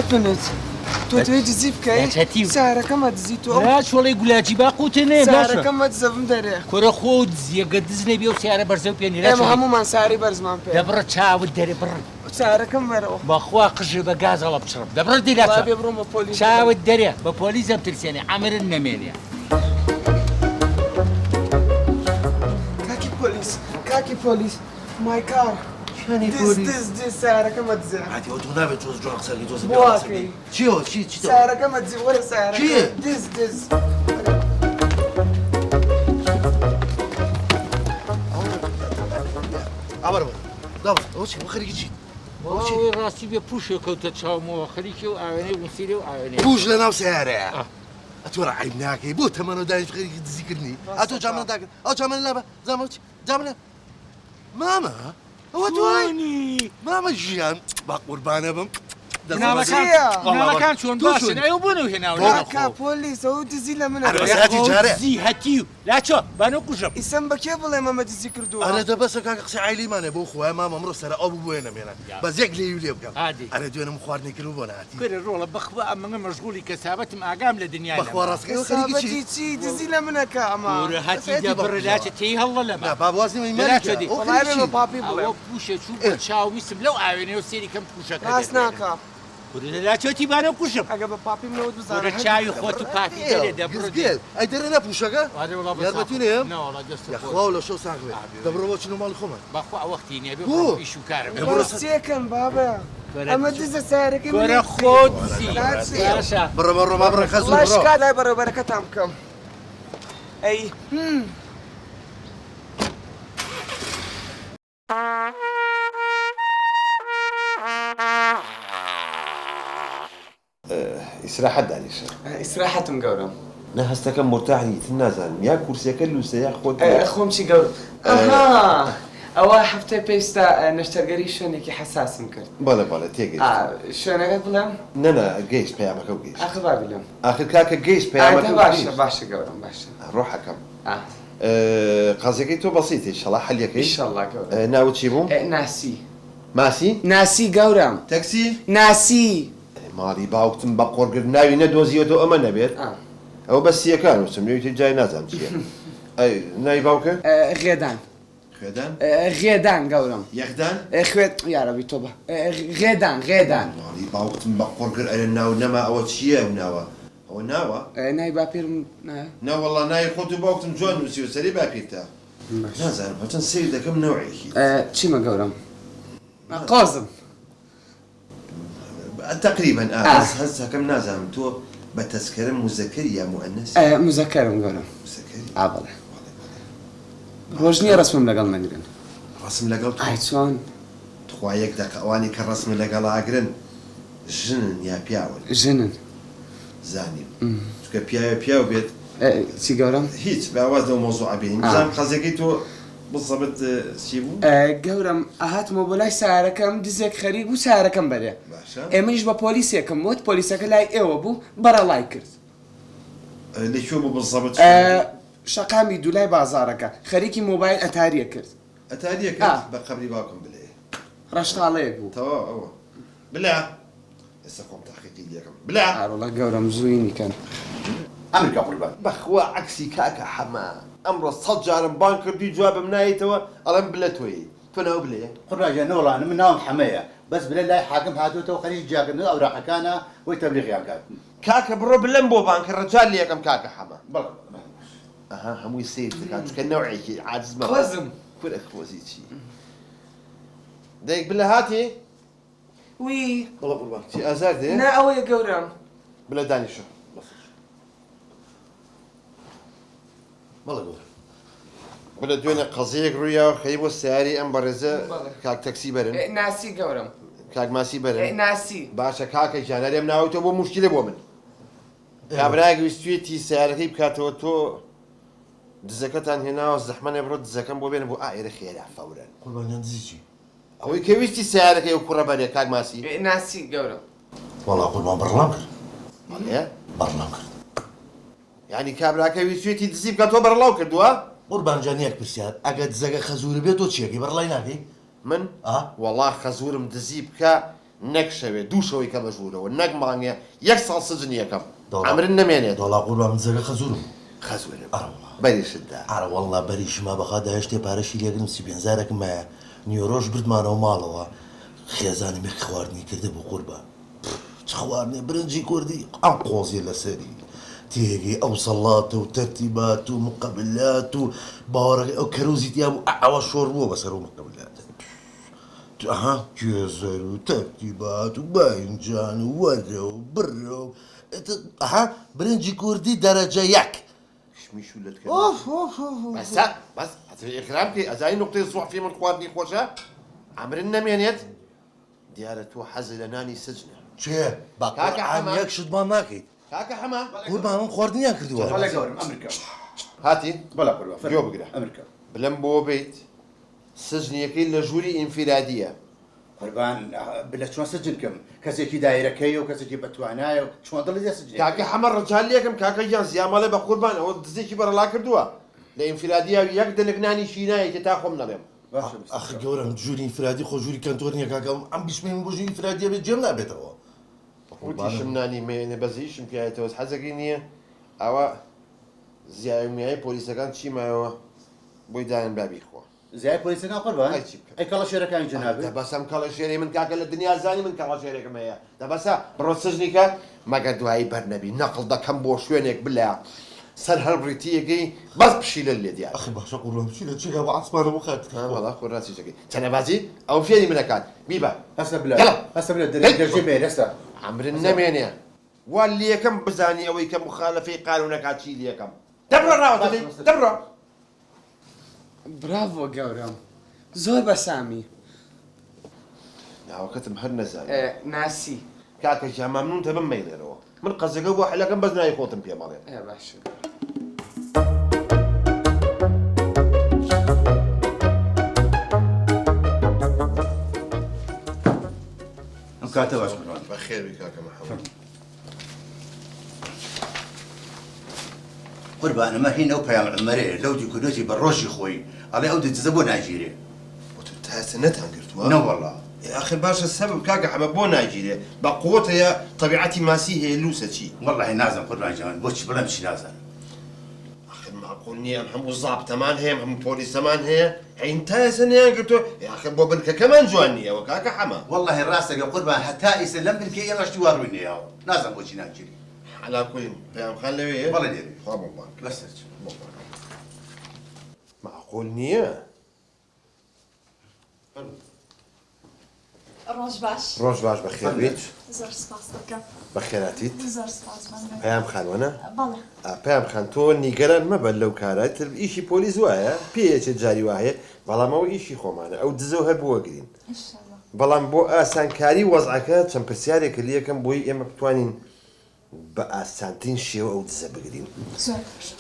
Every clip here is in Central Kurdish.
happened؟ تۆ تۆی دزی بکەی؟ چەتی سارەکەمە دزی تۆ لا چۆڵی گولاجی با قوتێ نێ باشە سارەکەمە دزە بم دەرێ. کورە خۆ دزیە گە دز نەبی ئەو سیارە بەرزەو پێ نی لا ئێمە چۆڵی هەموومان ساری بەرزمان پێ. دەبڕە چاوت دەرێ بڕ. سارەکەم بەرەوە. بەخوا قژە بە گاز هەڵەبچڕم دەبڕە دی لا وڵا چۆ بێ بڕۆم بە پۆلیس بڵێم. چاوت دەرێ بە پۆلیس ئەمترسێنێ عەمرت نەمێنێ. کاکی پۆلیس کاکی پۆلیس my car چیانی دز پۆلیس؟ دز دز سارەکەمە دزە. هاتی ئەوە تۆ نابێت تۆز جوان قسە بکەی تۆز بۆ پێ قسە ئەکەی؟ بکەی چیەوە چی چی تۆ سارەکەمە دزی وەرە سارەکە چییە؟ دز دز. ئاوەرە بەرە داوە ئەوە چی ئەوە خەریکی چی ئەوە چی ئەوەی ڕاستی بێ پوشێ کەوتە چاومەوە خەریکی و ئاوێنەی وسیرێ و ئاوێنەی پوش لە ناو سەیارەیە ئەتۆ ڕە عەیب ناکەی بۆ تەمەنەوە دانیش خەریکی دزی کردنی ئەتۆ جامنە داگر ئەو جامنە لابە زامە چی جامنە مامە ئەوە تۆی چۆنی مامە ژیان با قوربانە بم مناڵەکان چییە؟ مناڵەکان چۆن تۆ باشن چۆنی؟ ئەو بۆ نەو هێناوە کاکە پۆلیس ئەو دزی لە منە ئەرێ بەساتی جارێ. دزی هەتیو لا چۆ بانۆ کوژم ئیسەم بە کێ بڵێم ئەمە دزی کردووە؟ ئەرێ دە بەسە کاکە قسەی عایلیمانە بۆ خوایە مامە ئەمڕۆ سەرە ئەو بوو بۆیە نەمێنان بەس یەک لێی و لێ بکەم ئادی. ئەرێ دوێنم خواردنی کرد بۆ نەهاتی کورە ڕۆڵە بەخوا ئەمەگە مەشغوڵی کەسابەتم ئاگام لە دنیا بەخوا نەما. ڕاستەکەی ئەوە خەریکی چی کەسابەتی چی دزی لە منەکە ئەمە کورە هەتی کەسایەتی دەبڕ بەخوا. لاچە تێی هەڵە لەمە نا بابا واز نیمە لا چۆ مەلکە دی. ئەو وەڵای خەریکی بێ چی بە پاپی ئەوە بڵێم پوشێ چوو بە چاو ویستم لەو ئاوێنەیەوە سێری کەم پوشەکە ڕاست دەربێنم. ناکا کورە لە لاچۆتی بانۆ کوژم ئەگە بە پاپیم نەوت بزانە کورە هەر چاوی خۆت و پاپی دەرێ دەبڕ دێ. گزگێل ئەی دەرێ نا پوشەکە ئەرێ وەڵا بەس یارمەتی نەیەم نەوەڵا دەست خۆش. یاخوا لە شەو ساغ بێ دەبڕۆ بۆ چنە ماڵی خۆمان بەخوا وەختی نییە بێ بۆ؟ بڕۆم ئیش و کارم ئێ بڕۆ بەس چێکەن بابە ئەمە دزە سارەکەی کورە منە خۆ دزی لاچێ. باشە بڕۆ بڕۆ ما بڕۆ خەزوو وڵای بڕۆ شکات لای بەڕێوەبەرەکەتان بکەم ئەی هم. ئیسراحەت دانیشە. ئیسراحەتم گەورەم. نا هەستەکەم مورتاح نیت نازانم یا کورسیەکە لوسە یا خۆت خۆم چی گەور ئەها ئەوە هەفتەی پێویستە نەشتەرگەری شوێنێکی حەساسم کرد. بەڵێ بەڵێ تێگەیشتم. شوێنەکەت بڵێم؟ نا نا گەیشت پەیامەکەو گەیشت. ئاخر با بیڵێم. ئاخر کاکە گەیشت پەیامەکەو باشە گەیشت. باشە گەورەم باشە. ڕۆحەکەم. قەزیەکەی تۆ بەسیتە ئیشەڵا حەلیەکەی. ئیشەڵا گەورەم. ناوت چی بوو؟ ناسی. ماسی؟ ناسی گەورەم. تەکسی؟ ناسی. ماڵی باوکتم بە قۆڕگرت ناوی نەدۆزیوەتەوە ئەمە نەبێت ئەوە بە سیەکان وتم لەوی تر جای نازانم چیە ئەی ناوی باوکت؟ غێدان. خوێدان؟ غێدان گەورەم. یەخدان؟ خوێد یارەبی تۆبە غێدان غێدان. ماڵی باوکتم بە قۆڕگر ئەرێ ناو نەما ئەوە چیە ئەو ناوە ئەوە ناوە؟ ناوی باپیرم نایە؟ نەوەڵا ناوی خۆت و باوکتم جوان نوسیوە سەری باپیرتە نازانم هەرچەند سەیر دەکەم نەوعێکی. چیمە گەورەم؟ قۆزم. تەقریبەن ئا بەس هەست ئەکەم نازانم تۆ بە تەزکەرە موزەکەری یا موئەنەسی؟ موزەکەرم گەورەم. موزەکەری؟ ئا بەڵێ. ڕۆژ نییە ڕەسمم لەگەڵ نەگرن. ڕەسم لەگەڵ تۆ؟ ئای چۆن؟ تخوا یەک دەقە ئەوانەی کە ڕەسمت لەگەڵا ئەگرن ژنن یا پیاون؟ ژنن. زانیم. چونکە پیاوێ پیاو بێت. چی گەورەم؟ هیچ با واز لەو مەوزوعە بێنین. بزانم قەزیەکەی تۆ بزەبت چی بوو؟ گەورەم ئەهاتمەوە بۆ لای سەیارەکەم دزێک خەریک بوو سەیارەکەم بەرێ. باشە. ئێ منیش بە پۆلیسێکم وت پۆلیسەکە لای ئێوە بوو بەڕەڵای کرد. لە کوێ بوو بزەبت شوێنەکە؟ شەقامی دوو لای بازاڕەکە. خەریکی مۆبایل ئەتاریە کرد. ئەتاریە کرد؟ بە قەبری باوکم بلێ. ڕەشتاڵەیەک بوو. تەواو ئەوە. بلە. ئێستا خۆم تاقیقی لێکەم بلە. ئاروڵا گەورەم زووینی کەن. ئەمریکا قوربان. بەخوا عەکسی کاکە حەمە ئەمڕۆ سەت جارم بانگ کردوی جوابم نایەیتەوە ئەڵێم بلە تۆیی تۆ ناو بلەیە؟ قوربان گیان نەوەڵا من ناوم حەمەیە بەس بلە لای حاکم هاتۆتەوە خەریکی جیاکردنەوەی ئەوراقەکانە بۆی تەبلیغیان کات. کاکە بڕۆ بلەم بۆ بانگ کە ڕەجا لێکەم کاکە حەمە. بەڵێ بەڵێ. ئەها هەمووی سەیر دەکات چونکە نەوعێکی عاجز مەبە. قۆزم. کورە قۆزی چی؟ دایک بلە هاتی؟ وی. بەڵێ قوربان. چی ئازار دێ؟ نا ئەوەیە گەورەم. بلە دانیشە. بەڵێ گەورەم. بلە دوێنێ قەزیەیەک ڕوویاوە خەریک بوو سەیارەی ئەم بەڕێزە کاک تەکسی بەرن. ناسی گەورەم. کاک ماسی بەرن. ناسی. باشە کاکە گیان ئەرێ ئەم ناوەی تۆ بۆ موشکیلە بۆ من. کابرایەک ویستویەتی سەیارەکەی بکاتەوە تۆ دزەکەتان هێناوە زەحمەنێ بڕۆ دزەکەم بۆ بێنە بۆ ئا ئێرە خێرا فەورەن. قوربان گیان دزی چی؟ ئەوەی کە ویستی سەیارەکەی ئەو کوڕە بەرێ کاک ماسی. ناسی گەورەم. وەڵا قوربان بەڕڵام کرد. بەڵێ؟ بەڕڵام کرد. یانی کابراکە ویستویەتی دزی بکات تۆ بەڕڵاو کردووە؟ قوربان جان یەک پرسیار ئەگەر دزەکە خەزورت بێ تۆ چیەکەی بەڕڵای ناکەی؟ من؟ ئا. وەڵا خەزورم دزی بکا. نەک شەوێ دوو شەوەی کەمە ژوورەوە نەک مانگێ یەک ساڵ سجنی ئەکەم عەمرت نەمێنێت. دەوڵا قوربان من دزەکە خەزورم بوو. خەزورم ئەرەوەڵا. بەریشت دا. ئەرەوەڵا بەریشما بەخوا دایشتێ پارەشی لێگرم 35 هەزارەکم مایە نیوەرۆش بردمانەوە ماڵەوە خێزانم یەک خواردنی کردبوو قوربان چ خواردنێ برنجی کوردی ئەم قۆزیە لەسەری تێگەی ئەو سەڵاتە و تەرتیبات و مقەبلات و باوەڕەکەی ئەو کەروزی تیا بوو ئەوە شۆڕ بووە بەسەر و مقەبلاتە ئەها گوێزەر و تەرتیبات و باینجان و وەرە و بڕە و ئەها برنجی کوردی دەرەجە یەک. کشمیش و لەتکە بەسە بەس ئەتەوێ ئیغرام بکەی ئەزانی نوقتەی زوعفی من خواردنی خۆشە عەمرت نەمێنێت دیارە تۆ حەزت لە نانی سجنە. چێ بە کاکە قورعان حەمە یەک شتمان ناکەیت. کاکە حەمە. قوربان من خواردنیان کردووە. بەڵێ گەورەم ئەمرکە. هاتی؟ بەڵێ قوربان گوێ فەرموو بگرە ئەمرکە. بلەم بۆ بیت سجنیەکەی لە ژووری ئینفیرادیە. قوربان بلە چۆن سجن کەم کەسێکی دایرەکەیە و کەسێکی بەتوانایە و چۆن دڵی دێ سجنی کاکە کەی. حەمە ڕجال لێکەم کاکە گیان زیا مەڵێ بەقوربان ئەوە دزێکی بەڕەڵا کردووە لە ئینفیرادیا یەک دەنک نانیشی نایەتێ تا خۆم نەڵێم. باشە ئەخ گەورەم ژووری ئینفرادی خۆ ژووری کەنتۆر نییە کاکە ئەم بیست ملیۆن بۆ ژووری ئینفرادیە بێت جێم نابێتەوە. وتیشم نانی مەیەنێ بەزەیشم پیایەتەوە حەزەکەی نییە ئەوە زیای و میای پۆلیسەکان چی مایەوە بۆی دانێن با بیخوا. زیای پۆلیسەکان قوربان ئەی چی بکەم؟ ئەی کەڵەشێرەکانی جەنابت؟ دە بەسە ئەم کەڵەشێرەی من کاکە لە دنیا زانی من کەڵەشێرێکم هەیە دە بەسە بڕۆ سجنی کە مەگەر دوایی بەر نەبی نەقڵ دەکەم بۆ شوێنێک بلە سەر هەر ڕیتیەکەی بەس پشیلەت لێ دیار ئەخ باشە قوربان پشیلە چێکا بە عاسمانە بۆ خاتری ها خوا. وەڵا خۆ ڕاستی دەکەی چەنەبازی ئەو فێری من ئەکات بیبە هەستە بلە یەڵا هەستە بلە هەی دەرێ مێر هەستە عەمرت هەستە. نەمێنێ وا لێکەم بزانی ئەوەی کە موخالەفەی قانوونەکات چی لێکەم دەبڕۆ ڕاوەتە باشە دەی مستەر دەبڕۆ. براڤۆ گەورەم زۆر بەسامی. ناوەکەتم هەر نەزانی. ناسی. کاکە گیان مەمنونتە بم مەیڵێرەوە من قەزەکە بۆ حەلەکەم بەس ناوی خۆتم پێ مەڵێ. ئێ باشە گەورەم. ئەم کاتە باش قوربان. بەخێربێی کاکە محەمەد. قوربان ئەمە هین ئەو پەیام عومەرەیە لەو دی کوردۆتی بە ڕۆژی خۆی ئەڵێ ئەو دزە بۆ ناگیرێ. بۆ تۆ تا ئێستا نەتان گرتووە؟ نەوەڵا. ئێ ئاخر باشە سەبب کاکە حەمە بۆ ناگیرێ؟ بە قوەتە یا تەبیعەتی ماسی هەیە لووسە چی؟ وەڵاهی نازانم قوربان گیان بۆچی بڵێم چی نازانم. ئاخر مەعقول نییە ئەم هەموو زابتەمان هەیە ئەم هەموو پۆلیسەمان هەیە هەین تا ئێستا نەیان گرتووە ئێ ئاخر بۆ بنکەکەمان جوان نییە ئەوە کاکە حەمە. وەڵاهی ڕاست دەکەی قوربان هەتا ئیستا لەم بنکەی ئێمە شتی وا ڕووی نەیاوە نازانم بۆچی ناگیرێ. عەلا کولین پەیام خان لەوێیە؟ بەڵێ لێرەیە. خوا بۆم بانگ کە. بەسەر چاو. بۆم بانگ کە. مەعقول نییە. ڕۆژ باش. ڕۆژ باش بەخێر بیت. زۆر سپاس دەکەم. بەخێراتیت. زۆر سپاس مەمنون. پەیام خان وەنە؟ بەڵێ. پەیام خان تۆ نیگەران مەبە لەو کارە تر ئیشی پۆلیس وایە پێیەچێت جاری واهەیە بەڵام ئەوە ئیشی خۆمانە ئەو دزەو هەر بوەگرین. ئینشەڵا. بەڵام بۆ ئاسانکاری وەزعەکە چەند پرسیارێکت لێکەم بۆی ئێمە بتوانین بە ئاسانترین شێوە ئەو دزە بگرین. زۆر باشە.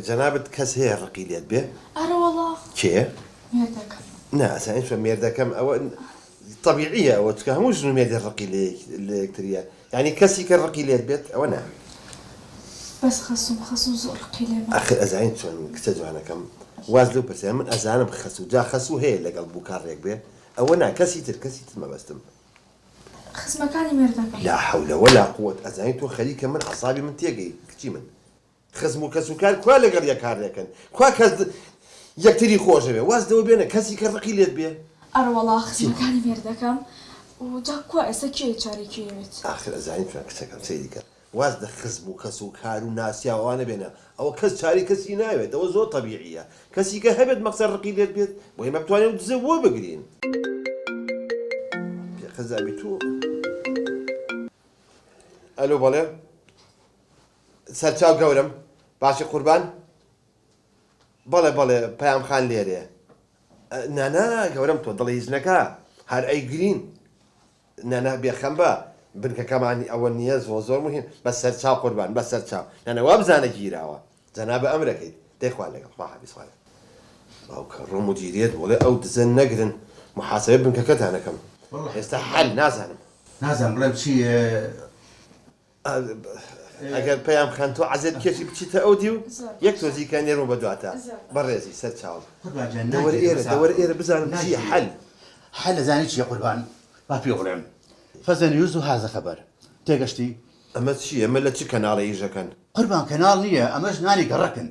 جەنابت کەس هەیە ڕقی لێت بێ؟ ئەرەوەڵا. کێ؟ مێردەکەم. نا ئەزانی چۆن مێردەکەم ئەوە تەبیعیە ئەوە چونکە هەموو ژن و مێردێ ڕقی لە یەکتریە یانی کەسی کە ڕقی لێت بێت ئەوە نا. بەس خەسوم خەسوم زۆر ڕقی لێمە. ئاخر ئەزانی چۆن کچە جوانەکەم واز لەو پرسیارە من ئەزانم خەسوو جا خەسوو هەیە لەگەڵ بووکا ڕێک بێ ئەوە نا کەسی تر کەسی تر مەبەستم. خزمەکانی مێردەکەم. لا حولە ولا قوت ئەزانی تۆ خەریکە من عەسابی من تێگەی کچی من خزم و کەس و کار کوا لەگەڵ یەک کارێکن کوا کەس یەکتری خۆشەوێ واز لەوە بێنە کەسی کە ڕقی لێت بێ. ئەرەوەڵا خزمەکانی مێردەکەم و جا کوا ئێستا کێ چارەی کێ ئەوێت. ئاخر ئەزانی چۆن کچەکەم سەیری کە واز لە خزم و کەس و کار و ناسیاو ئەوانە بێنە ئەوە کەس چارەی کەسی ناوێت ئەوە زۆر تەبیعیە کەسی کە هەبێت مەقسەد ڕقی لێت بێت بۆ ئێمە بتوانین ئەو دزە وەبگرین. پێخەزابی تۆ. ئەلۆ بەڵێ سەرچاو گەورەم باشی قوربان بەڵێ بەڵێ پەیام خان لێرەیە نانا گەورەم تۆ دڵی هیچ نەکا هەر ئەیگرین نانا بێخەم بە بنکەکەمانی ئەوە نییە زۆر زۆر مهم بە سەرچاو قوربان بە سەرچاو نانا وابزانە گیراوە جەنابە ئەمرەکەیت دەی خوا لەگەڵ خوا حافیز خوا لەگەڵ. باوکە ڕۆ مدیریەت بڵێ ئەو دزە نەگرن محاسەبەی بنکەکەتان ئەکەم ئێستا حەل نازانم. نازانم بڵێم چی. ئەگەر پەیام خان تۆ عەزێت بکێشی بچیتە ئەو دیو یەک تۆزی کە نێرمە بە دواتا بەڕێزی سەر چاوم قوربان جان دەوەرە ناگیرێ ئێرە بەسا دەوەرە ئێرە بزانم چییە ناگیرێ حەل. حەل ئەزانی چییە قوربان با پێ بڵێم. فەزە نیوز و هازە خەبەر. تێگەشتی؟ ئەمە چییە؟ ئەمە لە چ کەناڵێ ئیش ئەکەن؟ قوربان کەناڵ نییە، ئەمە ژنانی گەڕەکن.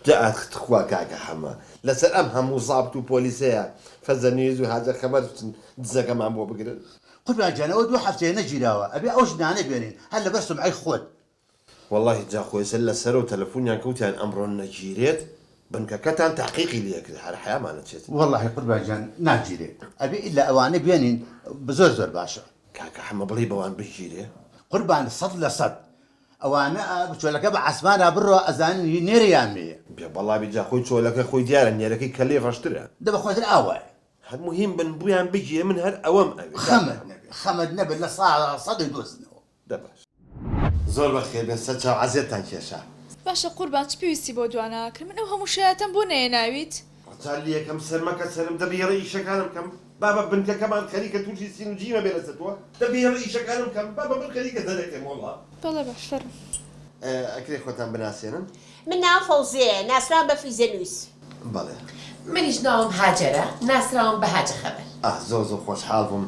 جا ئاخ تخوا کاکە حەمە لەسەر ئەم هەموو زابت و پۆلیسەیە فەزە نیوز و هازە خەبەر بچن دزەکەمان بۆ بگرن؟ قوربان گیان ئەوە دوو هەفتەیە نەگیراوە، ئەبێ ئەو ژنانە بێنین هەر لەبەر سومعەی خۆت. وەڵاهی جا خۆ ئێستا لەسەرەوە تەلەفونیان کە وتیان ئەمڕۆ نەگیرێت بنکەکەتان تەحقیقی لێ ئەکرێت هەر حەیامان ئەچێت. وەڵاهی قوربان گیان ناگیرێ ئەبێ ئیلا ئەوانە بێنین زۆر زۆر باشە. کاکە حەمە بڵێی بەوان بگیرێ؟ قوربان 100% ئەوانە چۆلەکە بە عاسمانا بڕوا ئەزانن هی نێرە یان مێیە. بێ بەڵا بی جا خۆی چۆلەکە خۆی دیارە نێرەکەی کەلەی ڕەشترە. دە بەخۆتر ئاوایە. هەر موهیم بن بویان بگیرێ من هەر ئەوەم ئەوێ. خەمت نەبێ خەمت نەبێ لە سا سەد ئەیدۆزنەوە. دە باش. زۆر بەخێر بێن سەرچاو عەزێتتان کێشا. باشە قوربان چ پێویستی بۆ دوا ناکرد من ئەو هەموو شایەتەم بۆ نەیەناویت؟ ڕەجا لەکەم سەر مەکە سەرم دە بهێڵە ئیشەکانم کەم بابە بنکەکەمان خەریکە توشی سین و جیمە بێ لەسەر تۆ دە بهێڵە ئیشەکانم کەم بابە من خەریکە دەرەکەم وەڵا. بەڵێ باش فەرموو. ئەکرێ خۆتان بناسێنن؟ من ناوم فەوزیەیە ناسراوم بە فیزە نویس. بەڵێ. منیش ناوم هاجەرە ناسراوم بە هاجە خەبەر. ئاه زۆر زۆر خۆشحاڵ بووم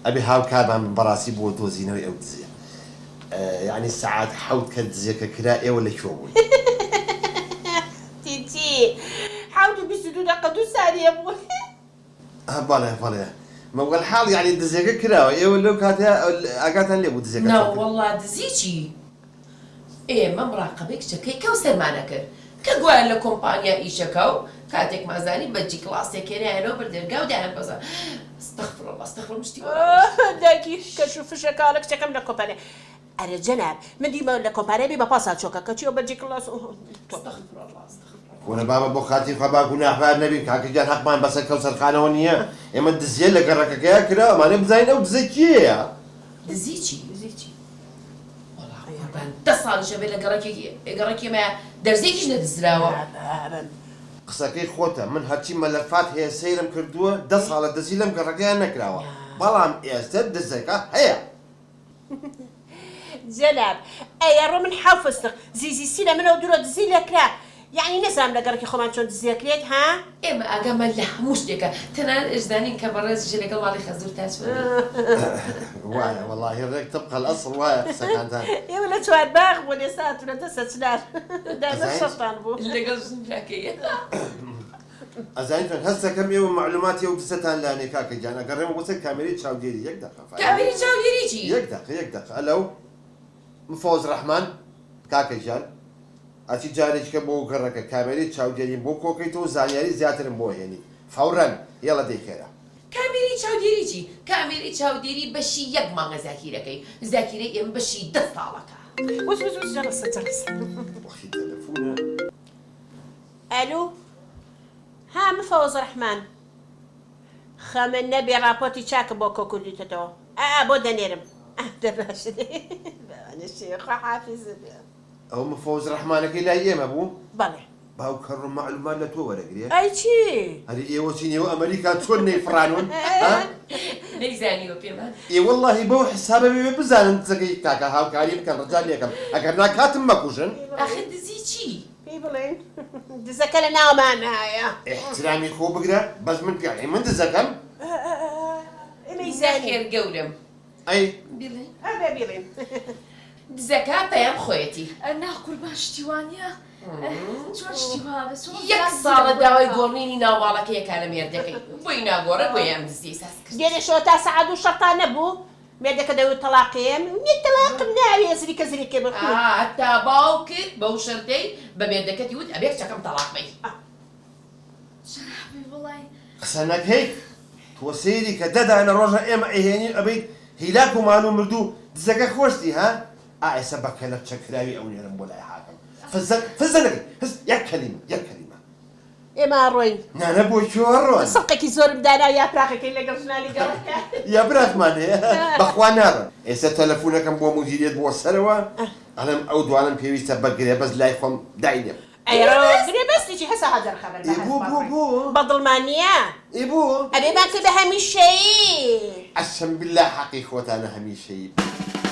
ئەبێ هاوکارمان بن بەڕاستی بۆ دۆزینەوەی ئەو دزیە یەعنی سەعات حەوت کە دزیەکە کرا ئێوە لە کوێ بوون؟ تی چی 7:22 دەقە دوو سانیە بوو. ئاه بەڵێ بەڵێ مەوەلحاڵ یەعنی دزیەکە کراوە ئێوە لەو کاتە ئاگاتان لێ بوو دزیەکە چۆن کرا؟ نەوەڵا دزی چی ئێمە مڕاقەبەی کچەکەی کەوسەرمان ئەکرد کە گوایە لە کۆمپانیا ئیشەکا و کاتێکمان زانی بە جی کڵاسێک هێنایانەوە بەر دەرگا و دایان بەزا استغفر اللە استغفر من شتی وا ڕاوەشت. دایکی کەش و فشە کاڵە کچەکەم لە کۆمپانیا ئەرێ جەناب من دیمە لە کۆمپانیا بی بە پاسا چۆکە کەچی ئەو بە جی کڵاس استغفر اللە استغفر اللە. کورە بابە بۆ خاتری خوا با گوناحبار نەبین کاکە گیان هەقمان بەسەر کەوسەرخانەوە نییە ئێمە دزیە لە گەڕەکەکەیا کراوە ئەمانەوێ بزانین ئەو دزە کێیە. دزی چی؟ دزی چی؟ وەڵا قوربان دە ساڵیش ئەبێ لە گەڕەکێکی گەڕەکی ئێمەیا دەرزیەکیش نەدزراوە. قسەکەی خۆتە من هەرچی مەلەفات هەیە سەیرم کردووە دە ساڵە دزی لەم گەڕەکەیا نەکراوە بەڵام ئێستە دزەکە هەیە. جەناب ئەیەڕۆ من حەو فستق زیزی سینە منەوە درۆ دزی لێکرا یەعنی نەزانم لە گەڕەکی خۆمان چۆن دزی ئەکرێت ها؟ ئێمە ئاگامان لە هەموو شتێکە تەنانەت ئەشزانین کە بەڕێزیش لەگەڵ ماڵی خەزوورتا چۆنی. وایە وەڵاهی ڕێک طبق الأصل وایە قسەکانتان. ئێوە لە چوارباخ بوون ئێستا هاتوونەتە سەچنار دایمە شەڕتان بوو. لەگەڵ ژن براکەی. ئەزانی چۆن هەست دەکەم ئێوە مەعلوماتی ئەو دزەتان لانێ کاکە گیان ئەگەڕێمەوە بۆ سەر کامێرەی چاودێری یەک دەقە فایل. کامێرەی چاودێری چی؟ یەک دەقە یەک دەقە ئەلەو مفەوەز ڕەحمان کاکە گیان ئەچی جارێکیکە بۆ گەڕەکە کامێرەی چاودێریم بۆ کۆکەیتەوە زانیاری زیاترم بۆ هێنیت فەورەن یەڵە دەی خێرا. کامێرەی چاودێری چی؟ کامێرەی چاودێری بەشی یەک مانگە زاکیرەکەی زاکیرەی ئێمە بەشی دە ساڵەکە. وس وس وس جەڕەسە جەڕەسە. وەخی تەلەفونە. ئەلو ها مفەوەز ڕەحمان خەمت نەبێ ڕاپۆرتی چاکم بۆ کۆکردویتەتەوە ئا بۆ دەنێرم ئا دە باشە بەوانەشی خوا حافیزت بێ. ئەوە مفەوەز ڕەحمانەکەی لای ئێمە بوو؟ بەڵێ. باوکە ڕۆ مەعلومات لە تۆ وەرەگرێ؟ ئەی چی؟ ئەرێ ئێوە چین ئێوە ئەمەریکا چۆن نەیفڕانون ها؟ نەیزانیوە پێمان. ئێ وەڵاهی بەو حسابە بێ بزانن دزەکەی کاکە هاوکاری بکەن ڕجا لێکەم ئەگەر نا کاتم مەکوژن. ئاخر دزی چی؟ پێی بڵێن دزەکە لە ناومانایە. ئیحترامی خۆ بگرە بەس من یەعنی من دزەکەم؟ ئێمەی زانی. نەخێر گەورەم. ئەی. بیڵێن. ئەبێ بیڵێن. دزەکە پەیام خۆیەتی. نا قوربان شتی وا نیە چۆن شتی وا بێ چۆن یەک ساڵە داوای گۆڕینی ناوماڵەکەی ئەکا لە مێردەکەی بۆی ناگۆڕێ بۆیە ئەم دزیەی ساز کرد. دوێنێ شەوە تا سەعات دوو شەڕتان نەبوو؟ مێردەکە دەیوت تەڵاقیم نیە تەڵاقم ناوێ زریکە زریکە بە کوێ. ئا هەتا باوکت بەو شەرتەی بە مێردەکەتی وت ئەبێ کچەکەم تەڵاق بەی. جەنابی وەڵای. قسە نەکەیت تۆ سەیری کە دە دانە ڕۆژە ئێمە ئەیهێنین ئەبەیت هیلاک و مانوو مردوو دزەکە خۆشتی ها ئا ئێستا بە کەلەپچە کراوی ئەونێرم بۆ لای حاکم فزە فزە نەکەی هس یەک کەلیمە یەک کەلیمە. ئێمە ئەڕۆین. نانا بۆ کوێ ئەڕۆن؟ سڵقێکی زۆرم دانا و یاپراخەکەی لەگەڵ ژنانی گەڕەکە. یاپراخمان هەیە؟ بەخوا ناڕۆن. ئێستا تەلەفونەکەم بۆ مودیریەت بۆ سەرەوە ئەڵێم ئەو دوانەم پێویستە بە گرێبەست لای خۆم داینێم. ئەیڕۆ گرێبەستی چی هەسە هەزار خەبەر بە ئێ بۆ بۆ بۆ؟ بە دڵمان نییە. ئێ بۆ؟ ئەبێ مان کردە هەمیشەیی. ئەسەم بیللا حەقی خۆتانە هەمیشەیی بکەن.